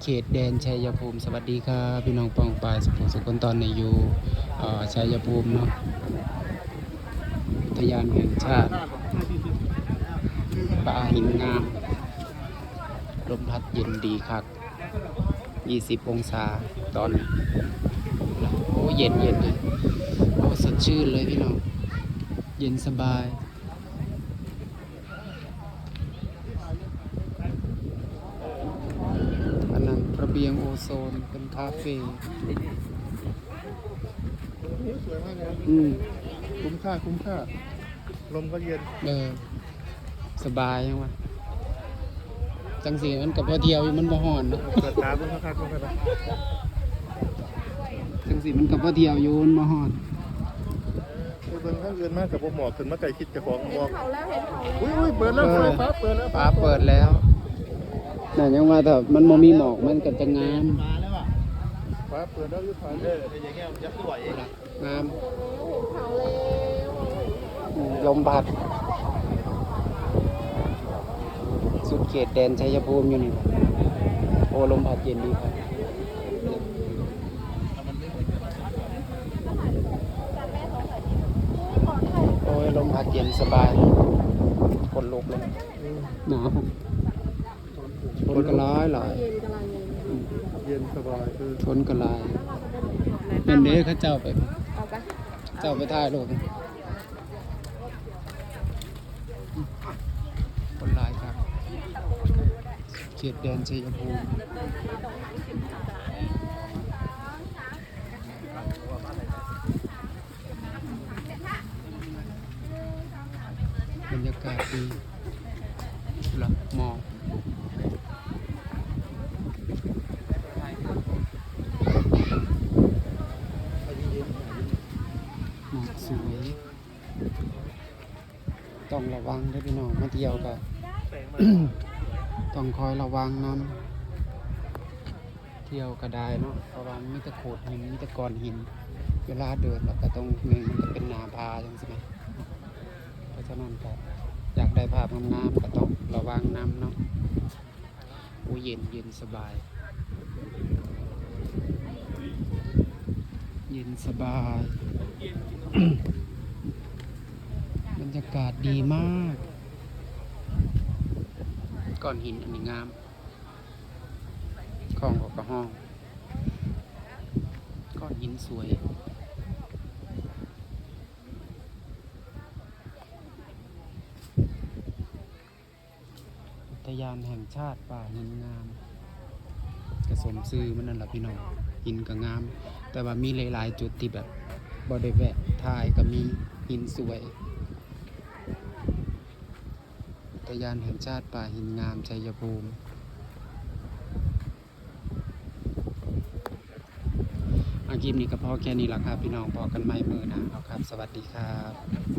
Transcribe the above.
ເຂດແດນໄຊຍະພູມ. ສະຫວັດດີຄັບ ພີ່ນ້ອງປ້ອງປາຍສຸຂູສຸຄົນ, ຕອນນີ້ຢູ່ ເອີ ໄຊຍະພູມເນາະ, ອຸທະຍານແຫ່ງຊາດຜາຫີນງາມ. ລົມພັດເຢັນດີຄັກ ຊາວຫົກອົງສາຕອນນີ້. ໂອ້ ເຢັນໆ ເຢັນ ໂອ້ ສົດຊື່ນເລີຍພີ່ນ້ອງ, ເຢັນສະບາຍ. ອັນນັ້ນລະບຽງໂອໂຊນ ເປັນຄາເຟ. ອືມ ຄຸ້ມຄ່າ ຄຸ້ມຄ່າ. ລົມກໍເຢັນ. ເອີ ສະບາຍຫຍັງວະ. ຈັ່ງຊີ້ມັນກໍພໍທ່ຽວຢູ່ ມັນບໍ່ຮ້ອນເນາະ. ເປີດຕາເບິ່ງຄັກໆ ເບິ່ງກັນນະ. ຈັ່ງຊີ້ມັນກໍພໍທ່ຽວຢູ່ ມັນບໍ່ຮ້ອນ. ໄປເບິ່ງທາງອື່ນມາກໍບໍ່ໝອກ ຂຶ້ນມາໃກ້ຊິດເຈົ້າຂອງໝອກ. ເຫັນເຂົາແລ້ວ ເຫັນເຂົາແລ້ວ. ອຸ້ຍໆ ເປີດແລ້ວ ເອີ ຟ້າ ຟ້າເປີດແລ້ວ ຟ້າເປີດແລ້ວ. ນັ້ນຍັງວ່າ ຖ້າມັນບໍ່ມີໝອກ ມັນກໍຈະງາມ. ຟ້າເປີດແລ້ວ ຢູ່ ເອີ ງາມ. ລົມພັດ ສຸດເຂດແດນໄຊຍະພູມຢູ່ນີ້. ໂອ້ ລົມພັດເຢັນດີຄັບ. ໂອ້ຍ ລົມພັດເຢັນສະບາຍ ຂົນລຸກເລີຍ. ອືມ ໜາວ. ຄົນກໍຫຼາຍຫຼາຍ. ເຢັນກຳລັງເຢັນ ເຢັນສະບາຍ. ເອີ ຄົນກໍຫຼາຍ. ເປັນເດ້ ເຂົາເຈົ້າໄປ ເອົາໄປ ເຈົ້າໄປຖ່າຍຮູບ. ຄົນຫຼາຍຄັກ ເຂດແດນໄຊຍະພູມ. ບັນຍາກາດດີ ລະໝອກ. ໝອກສວຍ. ຕ້ອງລະວັງເດີພີ່ນ້ອງ, ມາທ່ຽວກໍ ຕ້ອງຄອຍລະວັງນຳ. ທ່ຽວກໍໄດ້ເນາະ ເພາະວ່າມັນມີແຕ່ໂຂດຫີນ ມີແຕ່ກ້ອນຫີນ, ເວລາເດີນລະກໍຕ້ອງ ມັນກໍເປັນໜ້າຜາຈັ່ງຊີ້ນະ. ເພາະສະນັ້ນກໍຢາກໄດ້ພາບງາມໆ ກໍຕ້ອງລະວັງນຳເນາະ. ໂອ້ ເຢັນ ເຢັນສະບາຍ ເຢັນສະບາຍ. ບັນຍາກາດດີມາກ. ກ້ອນຫີນອັນນີ້ງາມ. ຂອງເຂົາກໍຫ້ອງ ກ້ອນຫີນສວຍ. ອຸທະຍານແຫ່ງຊາດຜາຫີນງາມ ກະສົມຊື່ມັນນັ້ນລະພີ່ນ້ອງ. ຫີນກະງາມ ແຕ່ວ່າມີຫຼາຍໆຈຸດທີ່ແບບບໍ່ໄດ້ແວະຖ່າຍກະມີ, ຫີນສວຍ. ອຸທະຍານແຫ່ງຊາດຜາຫີນງາມ ໄຊຍະພູມ. ອາ ຄລິບນີ້ກໍພໍແຄ່ນີ້ລະຄັບພີ່ນ້ອງ, ພໍ້ກັນໃໝ່ມື້ໜ້າເນາະຄັບ. ສະຫວັດດີຄັບ.